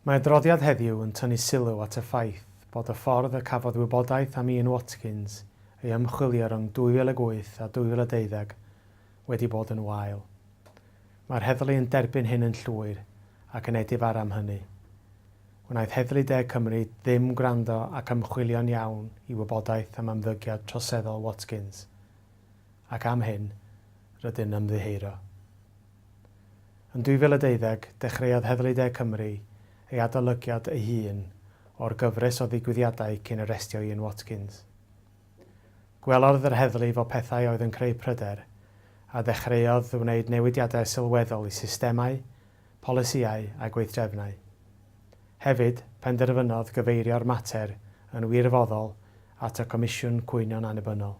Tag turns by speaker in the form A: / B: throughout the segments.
A: Mae adroddiad heddiw yn tynnu sylw at y ffaith bod y ffordd y cafodd wybodaeth am Ian Watkins ei ymchwilio rhwng 2008 a 2012 wedi bod yn wael. Mae'r heddlu yn derbyn hyn yn llwyr ac yn edifar am hynny. Wnaeth Heddlu De Cymru ddim gwrando ac ymchwilio'n iawn i wybodaeth am ymddygiad troseddol Watkins, ac am hyn, rydyn yn ymddiheuro. Yn 2012, dechreuodd Heddlu De Cymru ei adolygiad ei hun o'r gyfres o ddigwyddiadau cyn arestio Ian Watkins. Gwelodd yr heddlu fod pethau oedd yn creu pryder, a ddechreuodd wneud newidiadau sylweddol i systemau, polisïau a gweithdrefnau. Hefyd, penderfynodd gyfeirio'r mater yn wirfoddol at y Comisiwn Cwynion Annibynnol.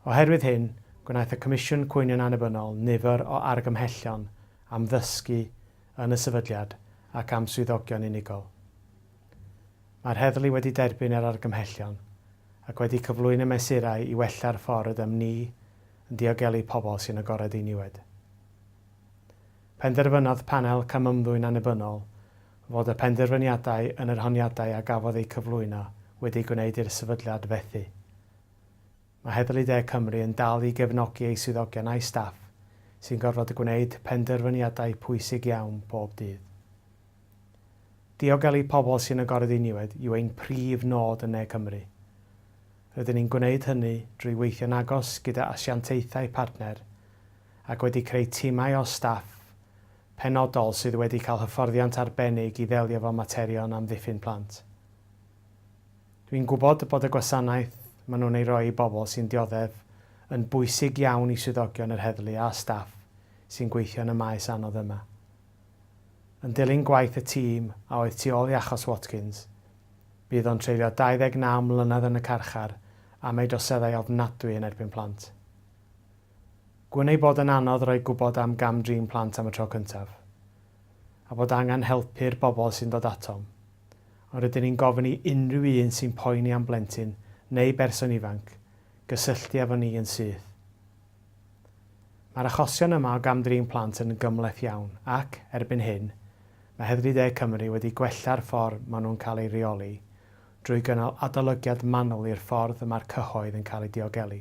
A: Oherwydd hyn, gwnaeth y Comisiwn Cwynion Annibynnol nifer o argymhellion am ddysgu yn y sefydliad ac am swyddogion unigol. Mae'r heddlu wedi derbyn yr argymhellion ac wedi cyflwyno mesurau i wella'r ffordd rydym ni yn diogelu pobl sy'n agored i niwed. Penderfynodd Panel Camymddwyn Annibynnol fod y penderfyniadau yn yr honiadau a gafodd eu cyflwyno wedi gwneud i'r sefydliad fethu. Mae Heddlu De Cymru yn dal i gefnogi ei swyddogion a'i staff sy'n gorfod gwneud penderfyniadau pwysig iawn bob dydd. Diogelu pobl sy'n agored i niwed yw ein prif nod yn Ne Cymru. Rydyn ni'n gwneud hynny drwy weithio'n agos gyda asiantaethau partner ac wedi creu timau o staff penodol sydd wedi cael hyfforddiant arbennig i ddelio efo materion amddiffyn plant. Dwi'n gwybod bod y gwasanaeth maen nhw'n ei roi i bobl sy'n dioddef yn bwysig iawn i swyddogion yr heddlu a staff sy'n gweithio yn y maes anodd yma. Yn dilyn gwaith y tîm a oedd tu ôl i achos Watkins, bydd o'n treulio 29 mlynedd yn y carchar am ei droseddau ofnadwy yn erbyn plant. Gwn ei bod yn anodd rhoi gwybod am gam-drin plant am y tro cyntaf, a bod angen helpu'r bobl sy'n dod atom. Ond rydyn ni'n gofyn i unrhyw un sy'n poeni am blentyn neu berson ifanc gysylltu efo ni yn syth. Mae'r achosion yma o gam-drin plant yn gymhleth iawn ac, erbyn hyn, mae Heddlu De Cymru wedi gwella'r ffordd maen nhw'n cael eu rheoli drwy gynnal adolygiad manwl i'r ffordd y mae'r cyhoedd yn cael eu diogelu.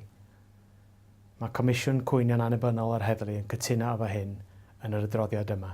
A: Mae Comisiwn Cwynion Annibynnol yr Heddlu yn cytuno efo hyn yn yr adroddiad yma.